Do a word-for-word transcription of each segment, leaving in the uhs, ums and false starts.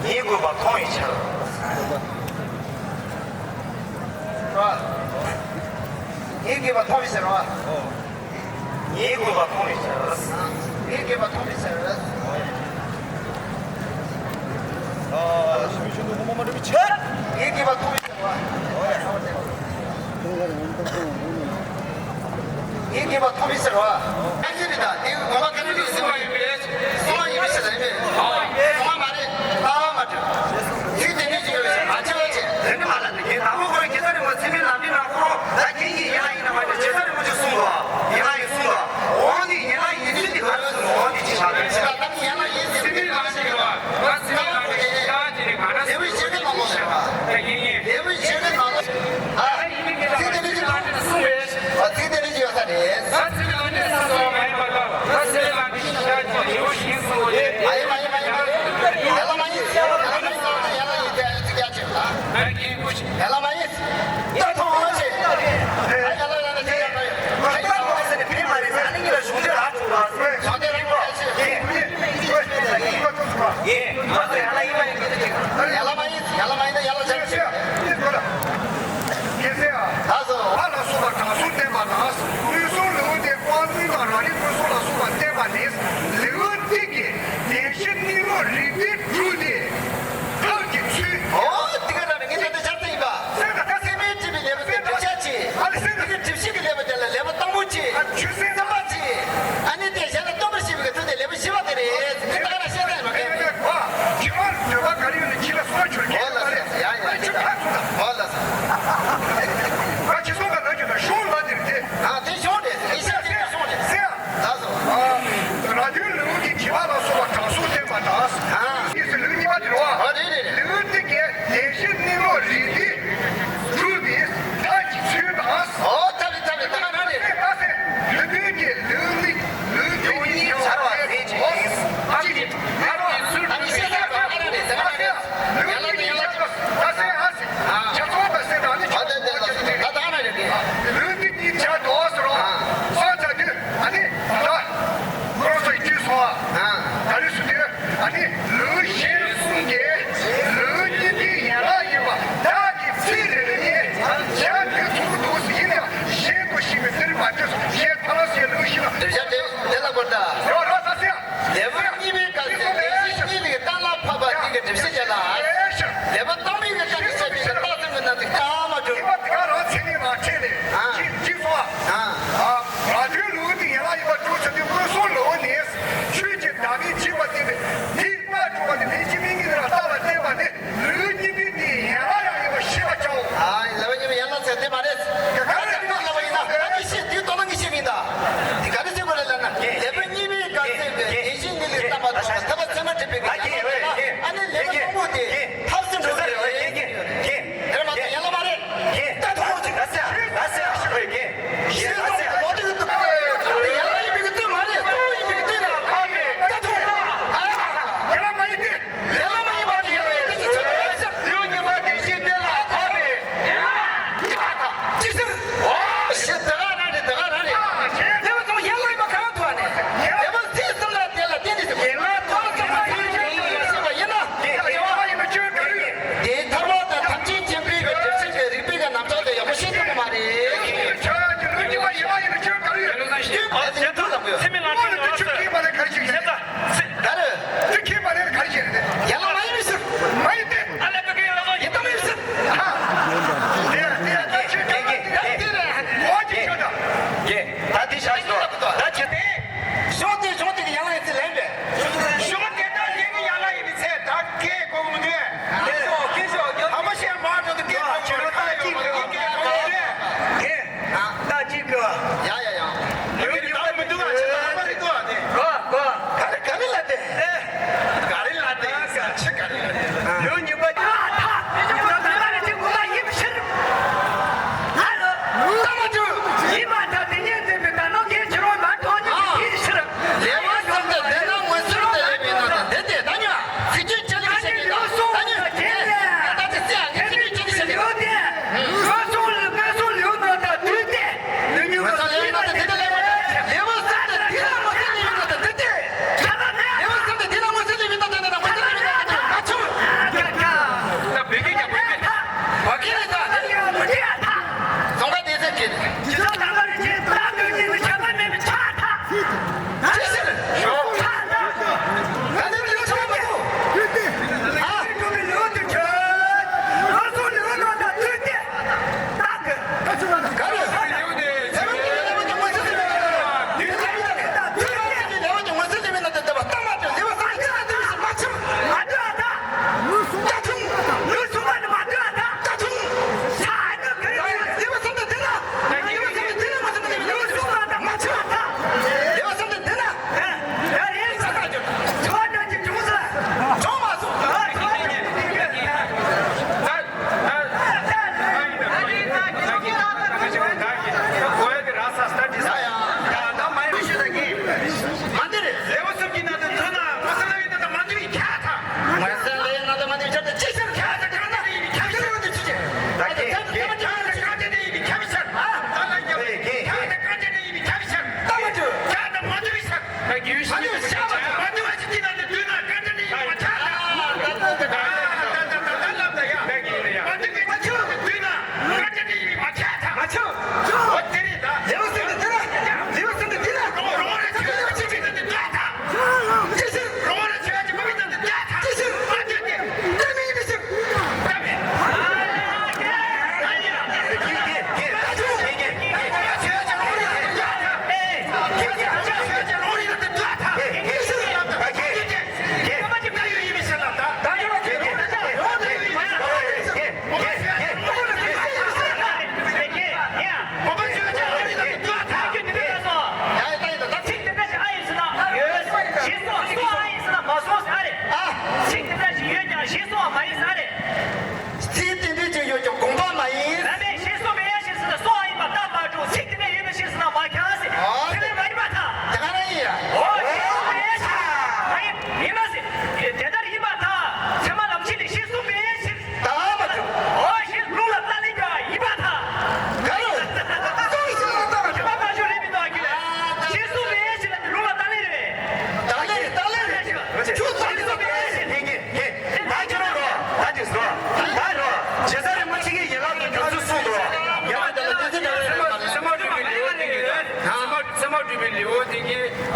ཉེས་དགོས་པ་མཐོང་བའི་ཕྱིར། ཉེས་དགོས་པ་མཐོང་བའི་ཕྱིར་རོ། ཉེས་དགོས་པ་མཐོང་བའི་ཕྱིར། ཉེས་དགོས་པ་མཐོང་བའི་ཕྱིར། ཉེས་དགོས་པ་མཐོང་བའི་ཕྱིར་རོ། ཡིན་གྱི་མ་མཐོང་མི་ཟེར་བ། ཨ་ཙི་རེད་ད། དེ་དགོངས་པ་ཀ་ནས་ལུས་སེམས་པ་ཡིན་པས། སོང་བ་ཡིན་པས་ཟེར་ལ་ཡིན་པས། སོང་བ་མ་རེད། ལྟ་བ་མ་གྲུབ། ཚིག་དེ་ནས་ཅི་ཡོད་ཟེར་ཨ་ཅེ་ཨ་ཅེ། དེ་ནི་མ་ལ་ནི་རྒན་དང་པོ་ཁོ་རང་རྒྱལ་ཚ་རིན་པོ་ཆེ་མི་ལམ་འདི་ན་ཁོ་རང་ད་རྒན་གྱི་ཡན་ལག་ཡིན་ན་མ་གྲུབ་རྒྱལ་ཚ་རིན་པོ་ཆེ་གསུངས་པ། ཡན་ལག་ཡིན་གསུངས་པ། འོ་ནི་ཡན་ལག་ཡིན་ཚུལ་འདི་ག་རེ་གསུངས། འོ་ནི་ཅི་བྱ་དགོས་ཟེར་ད་ལྟ་ཡན་ལག་ཡིན་ཟེར་མི་ལ་ཅི་ཡོད་པ། ང་སེམས་ལ་མི་ཤེས་ད་ཅི་ནི་ག་རེ་ལེའུ་བཞི་གི་ནང་ལོགས་ཟེར་བ། ད་ཡིན་ཡིན། ལེའུ་བཞི་གི་ནང་ལོགས། ཨ། ཚིག་དེ་རིགས་ཀྱི་ནང་། ཨ། ཚིག་དེ་རིགས་ཀྱི་ཡོད་ས་རེད། ཨ། ཚིག་དེ་རིགས་ཀྱི་ཡོད་ས་རེད། ཡ་ལ་མ་ཡིན། ཡ་ལ་མ་ཡིན། ཡ་ལ་མ་ཡིན། ཡ་ལ་མ་ཡིན། ད་ཐོང་ཨ་ཅེ། ཨ་ཡ་ལ་ལ་ལ་ཅེ་ཡ་ལ་ཡ། ཨ་ཡ་ལ་ལ་ཟེར་ནས་བི་མ་རེད་ཟེར། ཨ་ནི་གཉིས་ལ་གཞུང་འབྲེལ་རག་བྱུང་བ། གཞུང་འབྲེལ་རག་བྱུང་བ། ཡེ། ཡེ། ང་ཚོ་ཡ་ལ་ཡིན་པ་ཡིན་གྱི་ཅིག་ཡ་ལ་མ་ཡིན། ཡ་ལ་མ་ཡིན་ན་ཡ་ལ་ཅག་ཅིག་ད་སོ། ཨ་ལ་སོགས་པ་དྲང་སྲོང་བསྟན་པ་དང་། མངོན་སུམ་ལེའུ་སྟེ་དབང་བཙུན་དང་རང་རིག་མངོན་སུམ་ལ་སོགས་པ་བསྟན་པ་ནི། ལེའུ་གཅིག་གིས་བདེན་བཞི་གནས་ལུགས་རིགས་པས་དྲུག་སྟེ། ཐབས་ཀྱི་ཚུལ། ཨོ། དེ་ག་རང་ངས་ད་ལྟ་ཆར་ཚེ་ཡིན་པ། སེམས་དང་སེམས་མེད་སྒྲིབ་པའི་ལེའུ་སྟེ་བསྒྲུབ་བྱ་གཅིག་ཨ་ལ་སེམས་དང་སྒྲིབ་བྱེད་ཀྱི་ལེའུ་སྟེ་ལ་ལེའུ་དང་པོ་གཅིག་ཨ་ཆོས་སེམས་ཙམ་པ་གཅིག་ཨ་ནི་དེ་གཞན་ལ་སྟོན་པར་བྱེད་པའི་ཚུལ་དེ་ལེའུ་བཞི་པ་དེ་རེད། དེ་ད་ག་རང་བཤད་ད་ཡིན་པ་ག་ཡིན་པས། ཁྱེད་རང་འདོད་པ་ག་རེ་ཡོད་ན་ཁྱེད་ལ་གསུང་བ་ཁྱོད་ཀྱིས། ཨོ་ལ་ཟེར། ཡ་ཡ། ཁྱོད་ཁ་ཚུགས་དང་། ཨོ་ལ་ཟེར། ང་ཁྱེད་སོང་ག་ན་ཁྱོད་ད་གཞུང་ལ་དེར་དེ། ཨ་དེ་གཞུང་རེད། ཨེ་ཤ་དེ་གཞུང་རེད། ཟེར་ཡ། ལགས་སོ། ཨ། ར་དོན་ལེའུ་གི་བྱེ་བྲག་ལ་སོགས་པ་དྲང་སྲོང་བསྟན་པ་དང་། ཨ།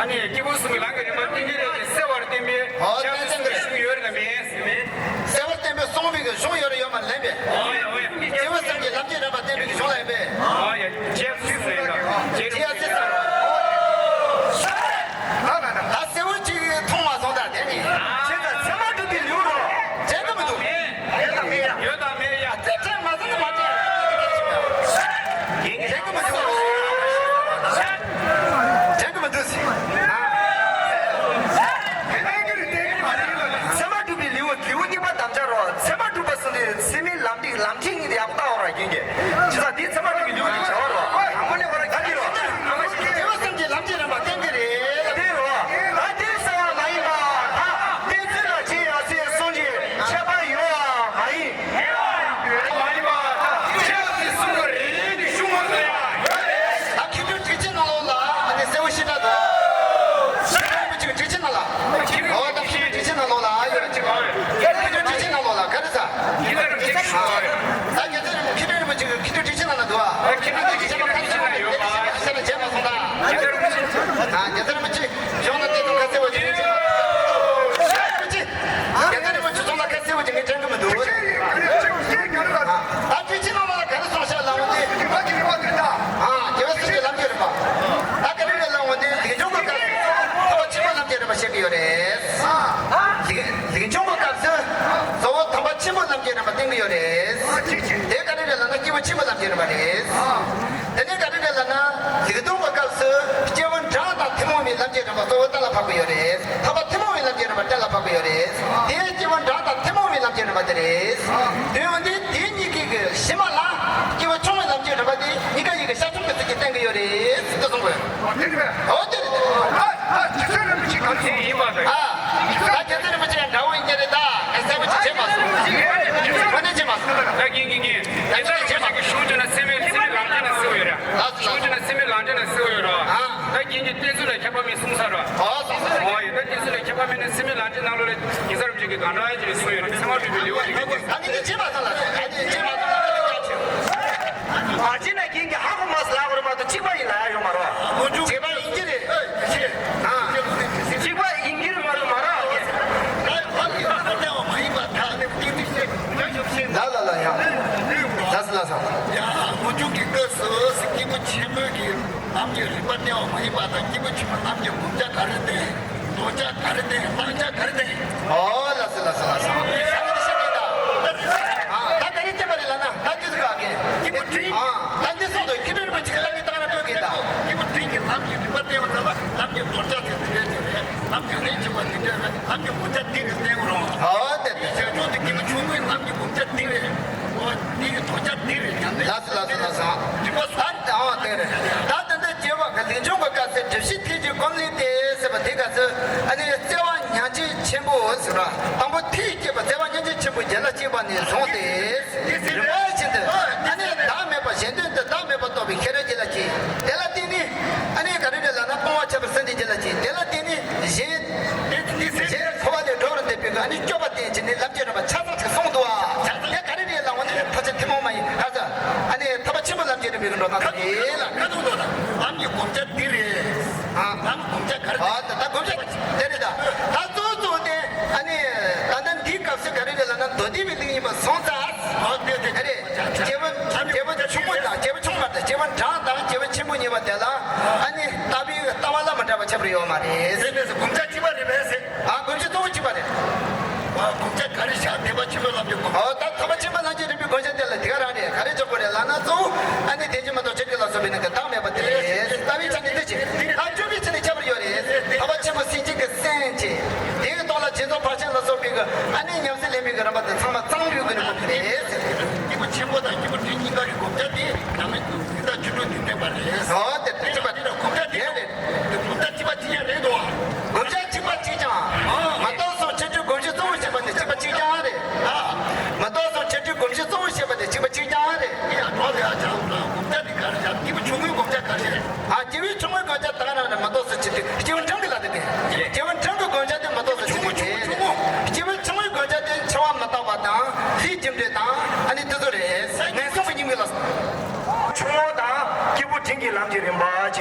ནས་སྐྱེས་བུ་གསུམ་གྱི་ལམ་གྱི་རིམ་པ་བསྟན་གྱི་རེད་དེ། གསལ་བར་བསྟན་པའི་ཨོ་ཞབས་ཏོག་གསུམ་གྱི་གཞུང་ཡོད་རེད་དམ་མེད། གསལ་བར་བསྟན་པའི་གསུངས་པའི་གཞུང་ཡོད་རེད་ཡོད་མ་ལེན་པས། ཨོ་ཡ་ཨོ་ཡ། སྐྱེས་བུ་གསུམ་གྱི་ལམ་གྱི་རིམ་པ་བསྟན་པའི་གཞུང་ལ་ཡིན་པས། ཨོ་ཡ། རྗེས་སུ་གསལ་བར་བསྟན་པའི་གཞུང་ལ་ཡིན་པས། ད་གསལ་བོ་གཅིག་མཐོང་མ་སོང་ད་དེ་ནི། བྱས་ཙང་ཚད་མ་གྲུབ་པའི་ལེའུ་རོ། དྲན་གི་མི་འདུག་ཡོད་དམ་མེད་ཡ། ཡོད་དམ་མེད་ཡ། དེ་དྲན་མ་སོང་ན་མ་དྲན། དྲན་གི་མི་འདུག་དྲན་གི་མི་འདུག་ཚད་མ་གྲུབ་པའི་ལེའུ་ལེའུ་གཉིས་པ་དམ་བཅའ་རོ། ཚད་མ་གྲུབ་པ་གསུངས་ཏེ་ཚད་མའི་ལམ་ཁྲིད་ལམ་ཁྲིད་གཉིས་དེ་ཡག་པོ་ལྟ་འོ་ར་རྒྱུན་གྱི། ཇི་ལྟར་འདི་ཚད་མ་གྲུབ་པའི་ལེའུ་གཉིས་བྱ་བ་རོ། དང་པོ་ནས་བར་ག་གི་རོ། སྐྱེས་བུ་གསུམ་གྱི་ལམ་གྱི་རིམ་པ་བསྟན་གྱི་རེད། དེ་རོ། ད་དེ་གསལ་བ་མ་ཡིན་པ། ད་དེ་ཚུལ་ལ་ཕྱིན་ཡང་སྲིད་གསུམ་གྱི་ཁྱད་པར་ཡོད་པ་མ་ཡིན། མ་ཡིན་པ་ད་ཁྱེད་ཀྱིས་གསུང་གི་རེད་དེ་ཤུགས་མ་གསོ་ཡ། ད་མཁས་གྲུབ་ཊཱིཀ་ཆེན་ནང་ལོགས་ལ་ཨ་ནི་གསལ་བོ་ཞེ་དྲག་འདུག་མཁས་གྲུབ་ཊཱིཀ་ཆེན་ནང་ལ། ཨོ་ད་མཁས་གྲུབ་ཊཱིཀ་ཆེན་ནང་ལོགས་ལ་ཨ་ཡོད་རེད་ཅིག་མཁས་གྲུབ་ཊཱིཀ་ཆེན་ནང་ལོགས་ལ་ག་རེ་ཟ། ད་རྒྱལ་སྲས་རིན་པོ་ཆེ་མཁས་གྲུབ་ཊཱིཀ་ཆེན་ནང་ལ་འདུག་ཨ། མཁས་གྲུབ་ཊཱིཀ་ཆེན་ནང་ཡོད་པ། ཨ་ཤ་ན་བྱས་མ་སོང་ད། རྒྱལ་སྲས་རིན་པོ་ཆེ། ཨ་རྒྱལ་སྲས་རིན་པོ་ཆེ། གཞུང་ལ་བལྟས་ཙང་ག་ཚོད་བ་ཅིག་རྒྱལ་སྲས་རིན་པོ་ཆེ་གསུང་ལ་ག་ཚོད་བ་ཅིག་ངས་དྲན་གི་མི་འདུག་ཨ་ཊཱིཀ་ཆེན་ནང་ལ་ག་རེ་གསུངས་ཤག་ལབ་འོང་དུས། ཨ་རྒྱལ་བ་སྲས་ཀྱི་ལམ་གྱི་རིམ་པ། ད་ག་རེ་རེད་ལབ་འོང་དུས་ལེགས་སྦྱོང་གི་སྐབས་སུ་ཐོག་མ་ཆེན་པོ་ལམ་གྱི་རིམ་པ་བཤད་ཀྱི་ཡོད་རེད། ལེགས་ལེགས་སྦྱོང་གི་སྐབས་སུ་གཙོ་བོ་ཐོག་མ་ཆེན་པོ་ལམ་གྱི་རིམ་པ་བསྟན་གྱི་ཡོད་རེད། དེ་ག་རེ་རེད་ལབ་ན་སྐྱེས་བུ་ཆེན་པོ་ལམ་གྱི་རིམ་པ་རེད། དེ་ནས་ག་རེ་རེད་ལབ་ན་ལེགས་སྦྱོང་གི་སྐབས་སུ་སྐྱེས་བུ་འབྲིང་དང་ཐུན་མོང་བའི་ལམ་གྱི་རིམ་པ་གཙོ་བོ་གཏན་ལ་ཕབ་ཀྱི་ཡོད་རེད། ཐོག་མ་ཐུན་མོང་བའི་ལམ་གྱི་རིམ་པ་གཏན་ལ་ཕབ་ཀྱི་ཡོད་རེད། དེ་སྐྱེས་བུ་འབྲིང་དང་ཐུན་མོང་བའི་ལམ་གྱི་རིམ་པ་དེ་རེད། དོན་ཡོད་དེ་དེ་གཉིས་ཀའི་གི་གཞི་མ་ལ་སྐྱེས་བུ་ཆུང་བའི་ལམ་གྱི་རིམ་པ་དེ་གཉིས་ཀ་ཡི་གི་ཤར་ཕྱོགས་ཀྱི་ཚུལ་གྱིས་བསྟན་གྱི་ཡོད་རེད་ཟེར་དུ་གསུངས་པས། ཨོ་དེ་རེད། ཨ་ད་རྒྱལ་སྲས་རིན་པོ་ཆེ་འདྲ་བོ་ཡིན་གྱི་རེད་ད། གསལ་པོ་ཅིག་བྱས་མ་སོང་། དངོས་གནས་བྱས་མ་སོང་། ད་གིན་གིན་གིན་རྒྱལ་སྲས་རིན་པོ་ཆེ་གི་གཞུང་བརྗོད་ན་ཚད་མའི་ཚད་མའི་ལམ་འབྲས་ན་གསལ་བོ་ཡོད་ར། གཞུང་བརྗོད་ན་ཚད་མའི་ལམ་འབྲས་ན་གསལ་བོ་ཡོད་ར། ད་གིན་གྱི་བསྟན་ཚུལ་ལ་ཁྱད་པར་མེད་གསུངས་ས་ར། ཨོ་ཡོད། ད་བསྟན་ཚུལ་ལ་ཁྱད་པར་མེད་ན་ཚད་མའི་ལམ་འབྲས་ནང་ལོགས་ལ་རྒྱལ་སྲས་རིན་པོ་ཆེ་གི་གང་འདྲ་ཅིག་གསུངས་ཡོད་ར། ཚད་མ་གྲུབ་པའི་ལེའུ་ཅིག་གིན་གིན། ད་གིན་གིན་བྱས་མ་སོང་ལ། ད་གིན་བྱས་མ་སོང་ལ། ད་གིན་བྱས་མ་སོང་ལ། མ་བྱས་ན་གིན་གིན་ཧ་གོ་མ་སོང་ལ་གོ་ར་མ་གཏོགས་གཅིག་པ་ཡིན་ལ་ཡ་ཡོད་མ་རེད། རྗེས་དཔག་ཡིན་གྱི་རེད། ཨ། གཅིག་པ་ཡིན་གྱི་རེད་མ་རེད་མ་རེད། ལ་ལ་ལ་ཡ། ལ་ས་ལ་ས། ཡ་སྔོན་བྱུང་གི་སྐབས་སུ་སྐྱེས་བུ་ཆེན་པོའི་གི་ལམ་གྱི་རིམ་པ་བསྟན་པ་མ་ཡིན་པ་དང་སྐྱེས་བུ་ཆུང་ངུའི་ལམ་གྱི་བསྒོམ་བྱ་ག་རེ་བསྟན། ལྡོག་བྱ་ག་རེ་བསྟན། བླང་བྱ་ག་རེ་བསྟན། ཨོ་ལ་ས་ལ་ས་ལ་ས། ད་ག་རེ་བསྟན་པ་རེད་ལ་ན་ད་དུས་སུ་ག་གེ། སྐྱེས་བུ་འབྲིང་། ཨ། ད་འདི་སོང་དུ་ཁྱེད་རིན་པོ་ཆེ་ལ་ནི་ད་ག་རེ་སྤྲོད་གི་ད། སྐྱེས་བུ་འབྲིང་གི་ལམ་གྱི་རིམ་པ་བསྟན་པ་ལ་ལམ་གྱི་ལྡོག་བྱ་དེ་འདི་འདྲ་ཅིག་རེད། ལམ་གྱི་ལས་བྱེད་པ་འདི་འདྲ་རེད། ལམ་གྱི་བསྒོམ་བྱ་འདི་རེད་བསྟན་དགོས་རུང་། ཨོ་དེ་དེ། བྱ་སྤྱོད་དེ་སྐྱེས་བུ་ཆུང་ངུའི་ལམ་གྱི་བསྒོམ་བྱ་འདི་རེད། འོ་འདི་ཡི་ལྡོག་བྱ་འདི་རེད་ཀྱང་འདི། ལ་ས་ལ་ས་ལ་ས། རིམ་པ་ས། ཨོ་དེ་རེད། ད་དེ་འདྲ་བྱེད་པ་གི་ལེགས་སྦྱོང་གི་སྐབས་སུ་སྒྲུབ་བྱེད་ཐེག་གཅིག་སྒོམ་ལས་ཏེ་ཟེར་བ་དེ་སྐབས་སུ་ཨ་ནི་བརྩེ་བ་ཉག་གཅིག་ཆེན་པོ་ཟེར་བ་དང་པོ་ཐེག་བསྐྱེད་པ་བརྩེ་བ་ཉག་གཅིག་ཆེན་པོ་རྒྱལ་ལ་སྐྱེས་པ་ནས་བཟུང་སྟེ། རིམ་པ་བཞིན་དུ་ཨ་ནི་བདག་མེད་པ་གཞན་དོན་དུ་བདག་མེད་པ་རྟོགས་པའི་ཤེས་རབ་རྒྱལ་ལ་སྐྱེས། དེ་ལ་བརྟེན་ནས་ཨ་ནི་ག་རེ་རེད་ལབ་ན་སྤོང་བ་ཁྱབ་པའི་སེམས་དེ་རྒྱལ་ལ་སྐྱེས། དེ་ལ་བརྟེན་ནས་གཞན་གཞན་འཁོར་བ་ལས་སྒྲོལ་བར་འདོད་པའི་ཨ་ནི་སྐྱོབ་པ་དེ་བྱས་ནས་ལམ་གྱི་རིམ་པ་ཆ་ཚང་ཞིག་གསུངས་འདུག་ཨ། དེ་ག་རེ་རེད་ལབ་འོ་ན་ཐོབ་བྱ་ཐུན་མོང་མ་ཡིན་ཧ་ཟ། ཨ་ནི་ཐོབ་པ་ཆེན་པོ་ལམ་གྱི་རིམ་པའི་འགྲོ་སྟངས་དེ་རེད་ལ། ཁ་ཐུག་ཐུག་ལ་ལམ་གྱི་བསྒོམ་བྱ་འདི་རེད། ཨ། ལམ་བསྒོམ་བྱ་ག་རེ། ཨ་ད་ད་བསྒོམ་བྱ་དེ་རེད་ད། ད་གཙོ་བོ་གཙོ་བོ་དེ་ཨ་ནི་ད་ལྟ་འདིའི་སྐབས་སུ་ག་རེ་རེད་ལབ་ན་མདོ་སྡེ་པའི་གླིང་ཡིན་པ་སོང་ཙང་། ཨོ་དེ་དེ་རེད། སྐྱེས་བུ་སྐྱེས་བུ་ཆུང་ངུ་དང་སྐྱེས་བུ་ཆུང་མ་དང་སྐྱེས་བུ་འབྲིང་དང་སྐྱེས་བུ་ཆེན་པོ་གཉིས་པ་དེ་ལ་ཨ་ནི་ལྟ་བའི་ལྟ་བ་ལ་མི་འདྲ་བ་ཁྱད་པར་ཡོད་མ་རེད། དེ་མེད་ཟེར་བསྒོམ་བྱ་གཅིག་པ་རེད་པས་ཟེར། ཨ་བསྒོམ་བྱ་གཙོ་བོ་གཅིག་པ་རེད། ཨ་བསྒོམ་བྱ་ག་རེ་བཞག་ཐེག་པ་ཆེན་པོའི་ལམ་གྱི་བསྒོམ། ཨོ་ད་ཐེག་པ་ཆེན་པོའི་ལམ་གྱི་རིམ་པའི་བསྒོམ་བྱ་དེ་ལ་དེ་ག་རང་རེད། ག་རེ་འཇོག་དགོས་རེད་ལབ་ན་གཙོ་བོ་ཨ་ནི་དེ་བཞིན་མ་གཏོགས་ཆོས་ཅན་ལ་སོགས་པའི་ནང་གི་བདག་མེད་པ་དེ་རེད། ལྟ་བའི་ཆ་ནས་དེ་བྱེད། ཨ་སྤྱོད་པའི་ཆ་ནས་ཁྱད་པར་ཡོད་རེད། ཐེག་པ་ཆེན་པོ་སེམས་ཅན་གྱི་སེམས་བྱེད། དེའི་ཐོག་ལ་སྦྱིན་སོགས་བག་ཆགས་ལ་སོགས་པའི་གི་ཨ་ནི་ཉམས་སུ་ལེན་པའི་གི་རིམ་པ་དེ་ཚང་མ་གཙང་ལུས་ཀྱི་རིམ་པ་དེ་རེད། སྐྱེས་བུ་ཆེན་པོ་དང་སྐྱེས་བུ་འབྲིང་གཉིས་ཀ་གི་བསྒོམ་བྱ་དེ་ཉམས་ལེན་དུ་དེ་དག་ཆོས་དྲུག་དེ་བསྟན་པ་རེད། ཨོ་དེ་དེ་གཅིག་པ་དེ་ལ་བསྒོམ་བྱ་དེ་རེད། དེ་བསྒོམ་བྱ་གཅིག་པ་གཅིག་ཀྱང་རེད་འདུག་བ། བསྒོམ་བྱ་གཅིག་པ་གཅིག་ཀྱང་། མ་རྟོགས་སོགས་ཆོས་དྲུག་སྒོམ་གཞི་གཙོ་བོར་བྱེད་པ་དེ་གཅིག་པ་གཅིག་ཀྱང་རེད། མ་རྟོགས་སོགས་ཆོས་དྲུག་སྒོམ་གཞི་གཙོ་བོར་བྱེད་པ་དེ་གཅིག་པ་གཅིག་ཀྱང་རེད། ཡ་གྲོགས་ལ་ཡ་ཆང་ལ་བསྒོམ་བྱ་དེ་ག་རེ་བྱ། སྐྱེས་བུ་ཆུང་ངུའི་བསྒོམ་བྱ་ག་རེ་རེད། ཨ་སྐྱེས་བུ་ཆུང་ངུའི་བསྒོམ་བྱ་དེ་ག་རང་རེད། མ་རྟོགས་སོགས་ཆོས་དྲུག་སྐྱེས་བུ་འབྲིང་གི་ལ་དེ་དེ། སྐྱེས་བུ་འབྲིང་གི་བསྒོམ་བྱ་དེ་མ་རྟོགས་སོགས་ཆོས་དྲུག་དེ། སྐྱེས་བུ་ཆུང་ངུའི་བསྒོམ་བྱ་དེ་འཆི་བ་མ་བརྟགས་པ་དང་ལས་རྒྱུ་འབྲས་དང་ཨ་ནི་དེ་ཚོ་རེད། ངན་སོང་གི་སྙིང་པོའི་ལ། ཆུང་ངུ་དང་སྐྱེས་བུ་འབྲིང་གི་ལམ་གྱི་རིམ་པ་བྱེད།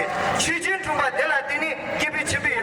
ཆོས་ཅན་འཁྲུལ་པ་དེ་ལ་བརྟེན་ནས་སྐྱེས་བུ་ཆེན་པོའི་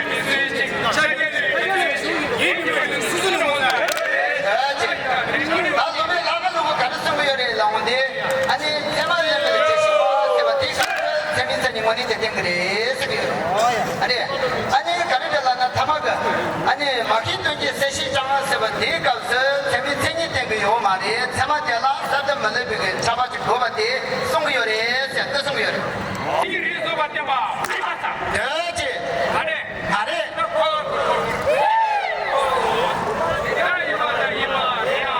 ལུས་མི་བཟོད་ཅིང་། ཕྱག་རྒྱ་ལུས་མི་བཟོད་ཅིང་། ཡིད་ཀྱི་ལུས་སོ་སོ་ནས་འོང་ལ། ད་ལོ་པའི་ལྷ་ཁང་ལུགས་ག་རེ་གསུང་གི་ཡོད་རེད་ལབ་འོང་དེ། ཨ་ནི་ཚད་མ་ལས་མེད་ལ་བྱེད་ཤེས་པ་ཟེར་བ་དེའི་སྐབས་སུ་ཚད་མའི་མཚན་ཉིད་དངོས་གནས་དེ་བསྟན་གྱི་རེད་ཟེར་གྱི་ཡོད་རེད། ཨ་རེད། ཨ་ནི་ག་རེ་རེད་ལབ་ན་ཐ་མ་གི། ཨ་ནི་མ་ཤེས་དོན་གྱི་གསལ་བྱེད་ཀྱང་ཟེར་བ་དེའི་སྐབས་སུ་ཚད་མའི་མཚན་ཉིད་བསྟན་གྱི་ཡོད་མ་རེད། ཚད་མ་དེ་ལ་གསར་དུ་མི་སླེབས་པའི་ཕྲ་བ་ཅིག་དགོས་པ་དེ་གསུང་གི་ཡོད་རེད་ཟེར་འདི་གསུང་གི་ཡོད་རེད། དེ་ཡི་རིགས་བཟོ་བ་བསྟན་པ་ཡིན་པ་དང་། དེ་ཅི། ཨ་རེད། ཨ་རེད། ཁོ་ཡིན་པ་དང་ཡིན་པ་རེད་ཡ།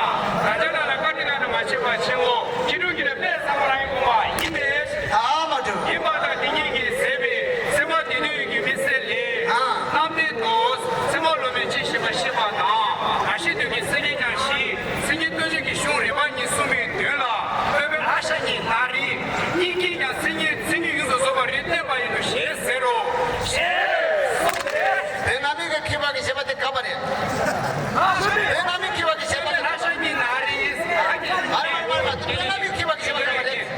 ད་ཆ་ན་ལ་བཀའ་དྲིན་ན་མ་བྱས་པ་ཆེན་མོ་ཁྱེད་རང་གིས་ནི་དཔེ་བཟང་པོ་རང་ཡིན་དགོངས་པ་ཡིན་པས། ཨ་མ་འགྲོ། ཡིན་པ་དང་དེ་ཉིད་ཀྱིས་ཟད་པའི་ཚད་མ་དེ་དུས་ཀྱི་མི་གསལ་ལས། ཨ། རྣམ་བདེན་དུ་ཚད་མ་ལོ་མའི་ཅི་ཞིག་པ་ཤེས་པ་དང་། མ་ཤེས་དོན་གྱི་སེང་གེ་ཀྱང་ཞི། མཚན་ཉིད་རྟོགས་བྱེད་ཀྱི་གཞུང་རིམ་པ་གཉིས་གསུངས་པའི་དོན་ལ། སློབ་དཔོན་ཨ་ཤ་ཉི་ན་རེ་གཉིས་ཀྱིས་ཀྱང་མཚན་ཉིད་མཚན་ཉིད་ཡོངས་སུ་རྫོགས་པ་རེད་བསྟན་པ་ཡིན་ནོ་ཞེས་ཟེར་རོ། ཞེས་གསུངས་ཏེ། དེ་རྣམ་སྨིན་གྱི་མཁས་པ་གི་བྱེད་པ་དེ་ག་པ་རེད། དེ་རྣམ་སྨིན་མཁས་པ་གི་བྱེད་པ་དེ་ག་པ་རེད། ཨ་རེ་མ་རེད་མ་རེད་མ་རེད། དེ་རྣམ་སྨིན་མཁས་པ་གི་བྱེད་པ་ག་པ་རེད།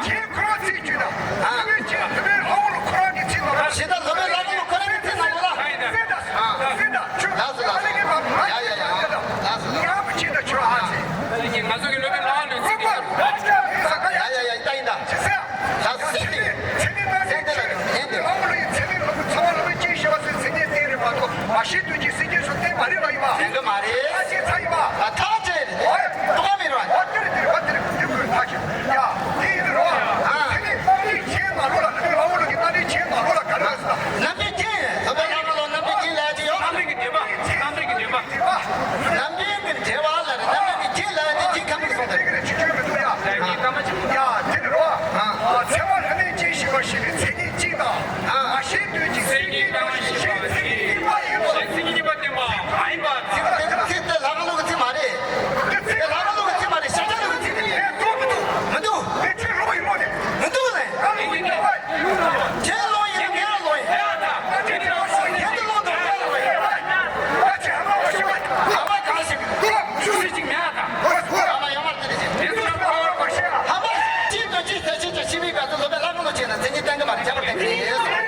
ཁྱེད་ཁོ་རང་ཚིག་བརྗོད་ན། ཨ། དེ་བས་ཀྱང་དེ་བས་ཨ་འོ་ལོ་ཁོ་རང་གི་ཚིག་ལ་རོ། ཞེ་དྲག་སློབ་དཔོན་ལྷ་ཁང་ལ་ཁོ་རང་གི་ཚིག་ནང་ལོགས་ལ། ཨ། ལགས་སོ་ལགས་སོ། ཡ་ཡ་ཡ། ལགས་སོ་ལགས་སོ། ང་ཚོ་གི་སློབ་དཔོན་ལྷ་ཁང་ལ་ཚིག་གི། ཡ་ཡ་ཡ། ད་ཡིན་ད། ལགས་སོ། ཚིག་དེ། ཚིག་དེ་ལ་ཡིན་ཏེ། མ་ཤེས་དོན་གྱི་སེང་གེ་སུ་བསྟན་མ་རེད་ལ་ཡིན་པ། བསྟན་གི་མ་རེད། ཨ་ཅེ་ཚ་ཡིན་པ། ཨ་ཐག་ཆོད་རེད། ཨོ་ཡ། ཐོག་མེད་རོ། ཨ་དེ་རེད་དེ་རེད། ཨ་དེ་རེད། དེ་ཁོས་ཐག་ཆོད། ཡ་དེ་ཡིན་རོ། ཨ་དེ་ནི་རྣམ་འདྲེན་ཆེན་མ་ལོ་ལ་དེ་ནི་ཨ་འོ་ལོ་གི་རྣམ་འདྲེན་ཆེན་མ་ལོ་ལ་ག་རེ་ཟེར། རྣམ་འདྲེན་ཆེན། སློབ་དཔོན་ལྷ་ཁང་ལ་རྣམ་འདྲེན་ཆེན་ལབ་ཀྱི་ཡོད། རྣམ་འདྲེན་གྱི་བདེན་པ། རྣམ་འདྲེན་གྱི་བདེན་པ། རྣམ་འདྲེན་གྱི་འབྲེལ་བ་ལ་རེད། རྣམ་འདྲེན་གྱི་རྗེས་ལ་ཡང་དེ་རྗེས་ཁ་མིག་སོང་དེ། ཡ་དེ་རོ། ཚད་མ་ལྷ་མིན་ཅན་ཞེས་པ་ཞིག་ནི་མཚན་ཉིད་གཅིག་དང་། མ་ཤེས་དོན་གྱི་སེང་གེ་ཀྱང་ཞེས་པ་ཞིག་མཚན་ཉིད་གཉིས་པ་ཡིན་ནོ། མཚན་ཉིད་གཉིས་པ་བསྟན་པ་མ་ཡིན་པ། ཚིག་དེ་ཚིག་དེ་ལྷ་ཁང་ལུགས་ཀྱི་ཚིག་མ་རེད། དེ་ལྷ་ཁང་ལུགས་ཀྱི་ཚིག་མ་རེད། ཤཱཀྱ་ལུགས་ཀྱི་ཚིག་རེད། མི་འདུག་མི་འདུག་ལེ། ཁྱེད་ལོང་ཡིན་ན་ངས་ལོང་ཡིན། ཁྱེད་ལོང་དང་ངས་ལོང་ཡིན། ཨ་མ་ག་ཞིག་ཨ་མ་ཡང་མར་དེ་རེད། ཨ་མ་ཅིག་དང་ཅིག་ཟེར་ཅིག་ཅིག་ཤི་བའི་སྐབས་སུ་སློབ་དཔོན་ལྷ་ཁང་ལུགས་བྱས་ན་མཚན་ཉིད་བསྟན་གི་མ་རེད། ཁྱད་པར་བསྟན་གི་རེད།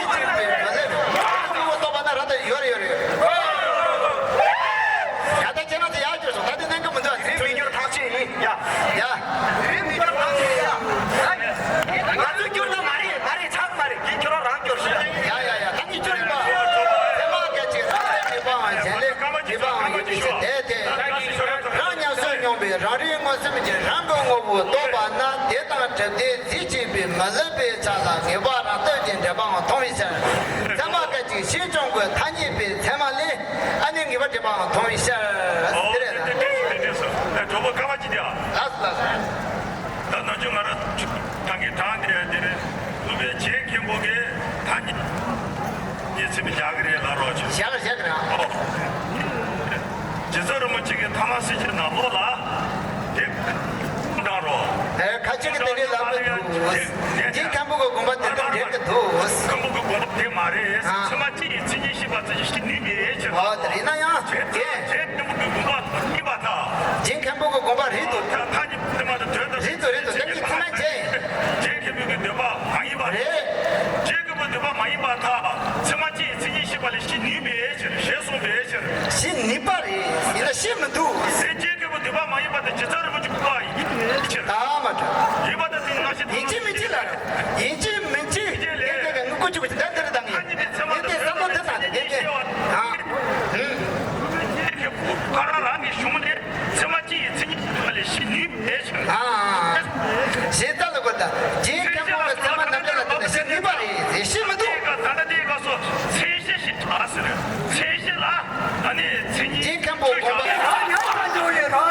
རྫས་གཅིག་པའི་མི་ལེགས། ང་ཚོ་རྟོགས་པ་ན་ར་ད་ཡོད་རེད་ཡོད་རེད། ཡ་ད་ཁྱེད་རང་ཚོ་ཡར་སྐྱོར་སོང་། ད་དེ་གནད་འགག་མི་འདུག་དེ་རིང་མི་སྐྱོར་ཐག་ཆོད་ཡིན། ཡ་ཡ། དེ་རིང་མི་སྐྱོར་ཐག་ཆོད་ཡིན། ང་ཚོ་སྐྱོར་ན་མ་རེད་མ་རེད། ཆག་མ་རེད། ཁྱེད་ཁྱོད་རང་རང་སྐྱོར་ཤོག་ཡ་ཡ་ཡ། ད་ངས་སྐྱོར་ཡིན་པ། ཚད་མ་སྐད་ཅིག་རང་རེད། མི་སྤང་བ་གཞན་ལས་མི་སྤང་བ་ཡོད་ཅེས་དེ་དེ། རང་ཉམས་སུ་མྱོང་བའི་རང་རིག་མངོན་སུམ་གྱིས་རང་གི་ངོ་བོ་རྟོགས་པ་ན། དེ་དང་གྲུབ་མཐའི་རྫས་གཅིག་པའི་མི་སླུ་བའི་ཆ་ལ་ངེས་པ་རང་སྟོབས་ཀྱིས་འབྲེལ་པའང་མཐོང་བའི་ཕྱིར། ཚད་མ་སྐད་ཅིག་ཕྱིས་འབྱུང་གི་ཐ་སྙད་པའི་ཚད་མ་ལས། ཨ་ནི་ངེས་པ་འབྲེལ་པའང་མཐོང་བའི་ཕྱིར། ཨོ་དེ་རེད། དེ་དེ་དེ་དེ་སོ། ཨེ་གྲོགས་པོ་སྐར་མ་གཅིག་དེ་ཨ། ལགས་སོ་ལགས་སོ། ད་ནམ་རྒྱུན་ང་རང་ཐང་གི་གྲངས་དེ་དེ་རེད། སློབ་དཔོན་རྗེ་མཁན་པོ་གི་ཐ་སྙད་ངས་ཚིག་མི་བཞག་གི་རེད་ལབ་རོགས་བྱོས། བཞག་བཞག་གི་རེད། ཨོ། རྗེ་བཙུན་རིན་པོ་ཆེ་གི་ཐ་མ་སེ་ཆེན་ནང་ལོགས་ལ་དེ་བཏང་རོགས། ཨེ་ཁ་ཅིག་གིས་དེ་འདྲའི་ལབ་ཀྱི་འདུག་རྗེ་མཁན་པོ་གི་དགོངས་པ་དེ་ལྟར་འགྲེལ་གྱི་འདུག་མཁན་པོ་གི་དགོངས་པ་དེ་མ་རེད། ཨ། ཕྱི་མ་སྤྱི་ཡི་མཚན་ཉིད་ཤེས་པ་ཙམ་གྱིས་ཤེས་ནུས་པའི་ཕྱིར། ཨོ་དེ་རེད་ན་ཡང་དེ། རྗེ་མཁན་པོ་གི་དགོངས་པ་ཡིན་པར་ཐལ། རྗེ་མཁན་པོ་གི་དགོངས་པ་རེད་འདུག་ཐ་སྙད་དེ་མ་གཏོགས་དོན་དུ་རེད་འདུག་རེད་འདུག་དེ་གི་ཚད་མ་བྱས། རྗེ་མཁན་པོ་གི་འདོད་པ་མ་ཡིན་པ་རེད། རྗེ་མཁན་པོ་འདོད་པ་མ་ཡིན་པར་ཐལ། ཕྱི་མ་སྤྱི་ཡི་མཚན་ཉིད་ཤེས་པ་ལས་ཤེས་ནུས་པའི་ཕྱིར། ཞེས་གསུངས་པའི་ཕྱིར། ཤེས་ནུས་པ་རེད། ཡིན་ན་ཤེས་མི་འདུག་དེ་རྗེ་མཁན་པོ་འདོད་པ་མ་ཡིན་པ་དང་རྗེ་བཙུན་རིན་པོ་ཆེ་དགོངས་པ་ཡིན་པའི་ཕྱིར། ད་མ་གྲུབ། ཡིན་པ་དང་དེ་ནི་ང་ཞེས་ཡིན་གཅིག་མིན་གཅིག་ལ་རེད། ཡིན་གཅིག་མིན་གཅིག་དེ་དེ་གི་ངུ་ཀུ་ཅི་ཀུ་ཅི་ད་འདིར་དང་ངེས། དེ་དེ་བསམ་བློ་དེ་དང་དེ་དེ་དེ། ཨ། ཧུམ། ཁོ་རང་རང་གི་གཞུང་ལས་ཚད་མ་སྤྱི་ཡི་མཚན་ཉིད་ལས་ཤེས་ནུས་པའི་ཕྱིར། ཨ། ཞེས་ལྟ་ལ་གོ་ད། རྗེ་མཁན་པོ་གི་ཚད་མ་རྣམ་འགྲེལ་ལ་བརྟེན་ནས་ཤེས་ནུས་པ་རེད། ཞེས་ཤེས་མི་འདུག་ད་ལྟ་དེའི་སྐབས་སུ་མཚན་གཞི་ཞེས་བྱ་ཟེར། མཚན་གཞི་ལ་ཨ་ནི་མཚན་ཉིད་རྗེ་མཁན་པོ་དགོངས་པ།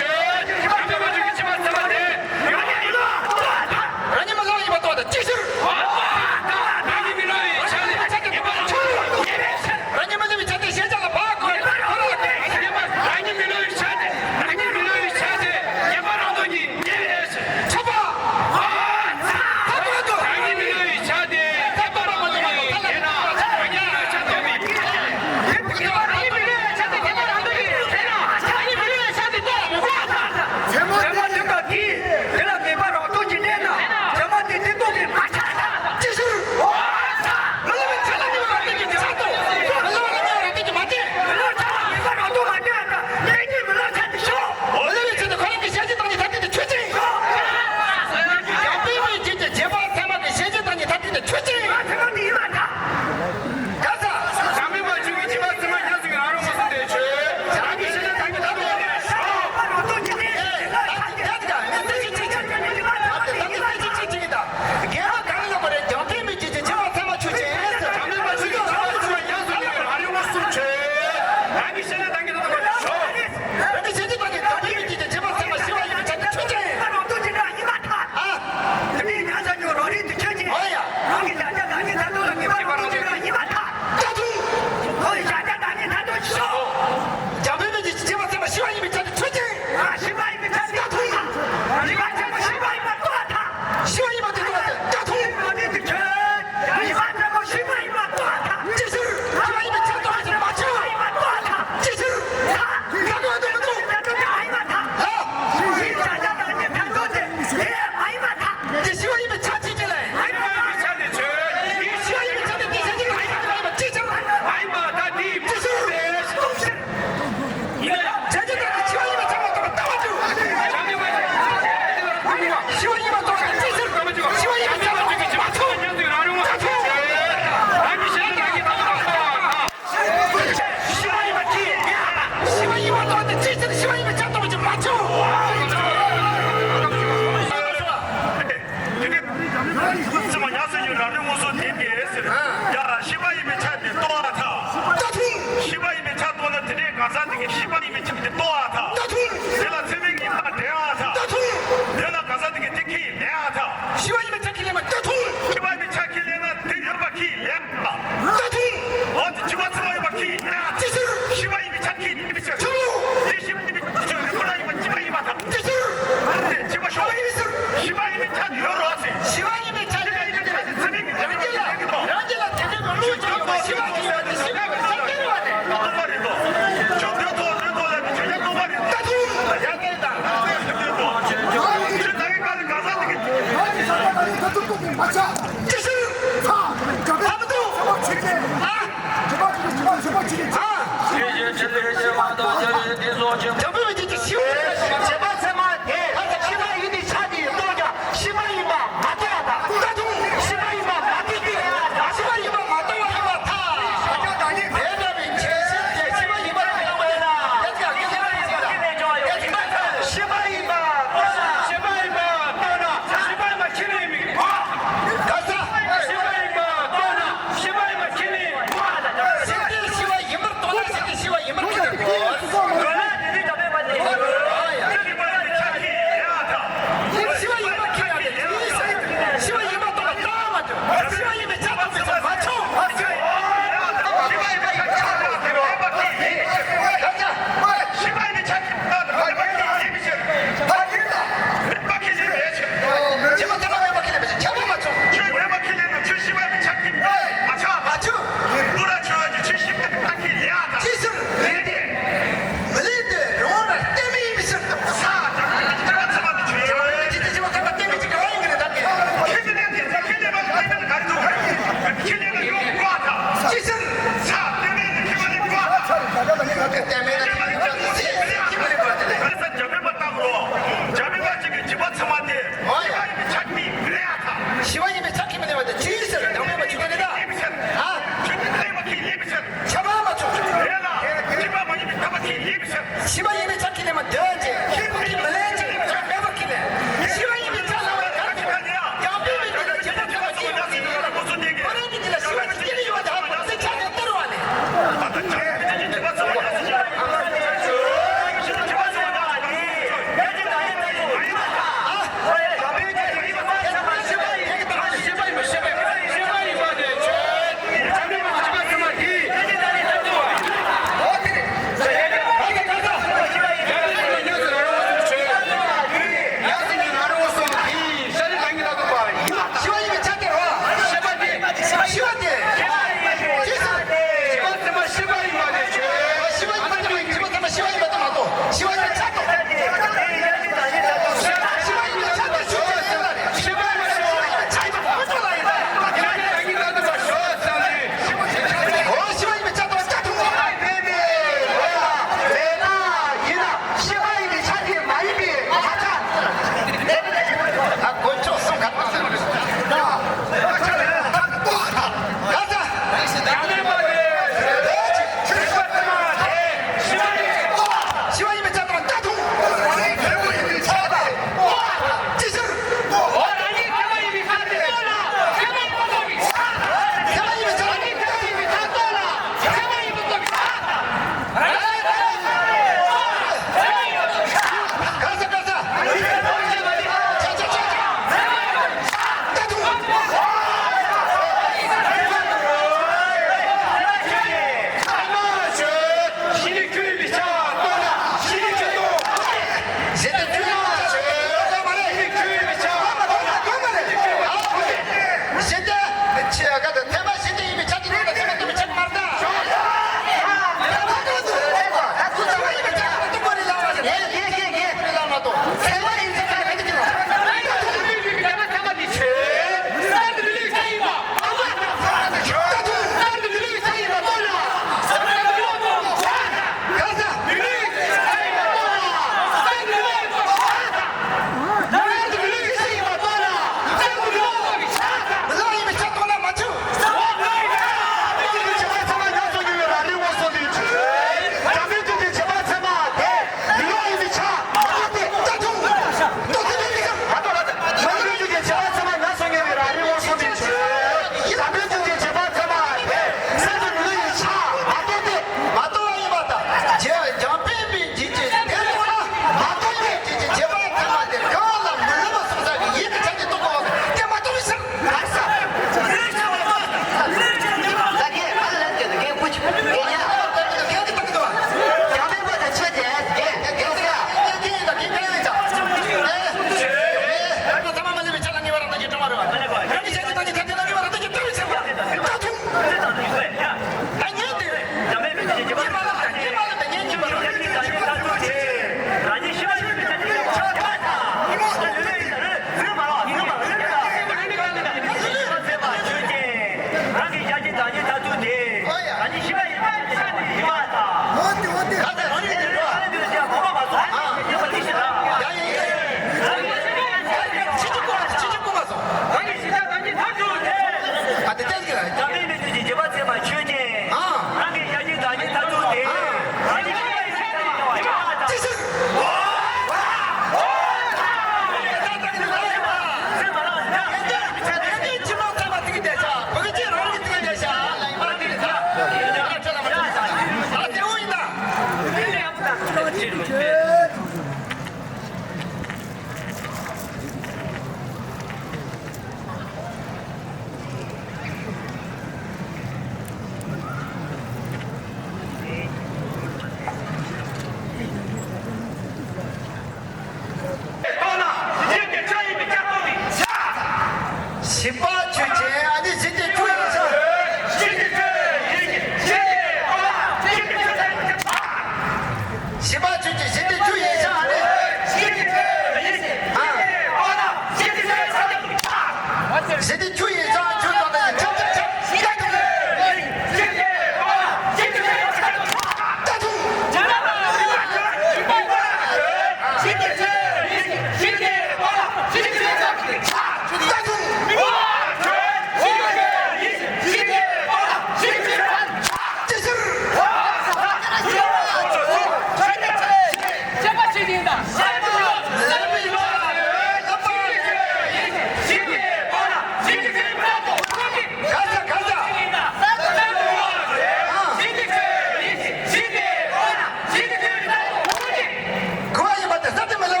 ག་བ་ཡིན་པ་དེ་གསར་དུ་མི་ལ།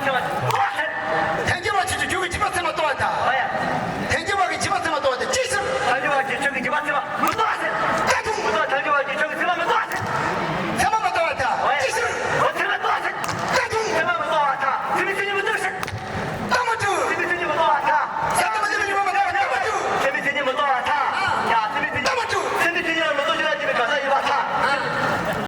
ཆེ་བ་ཆུང་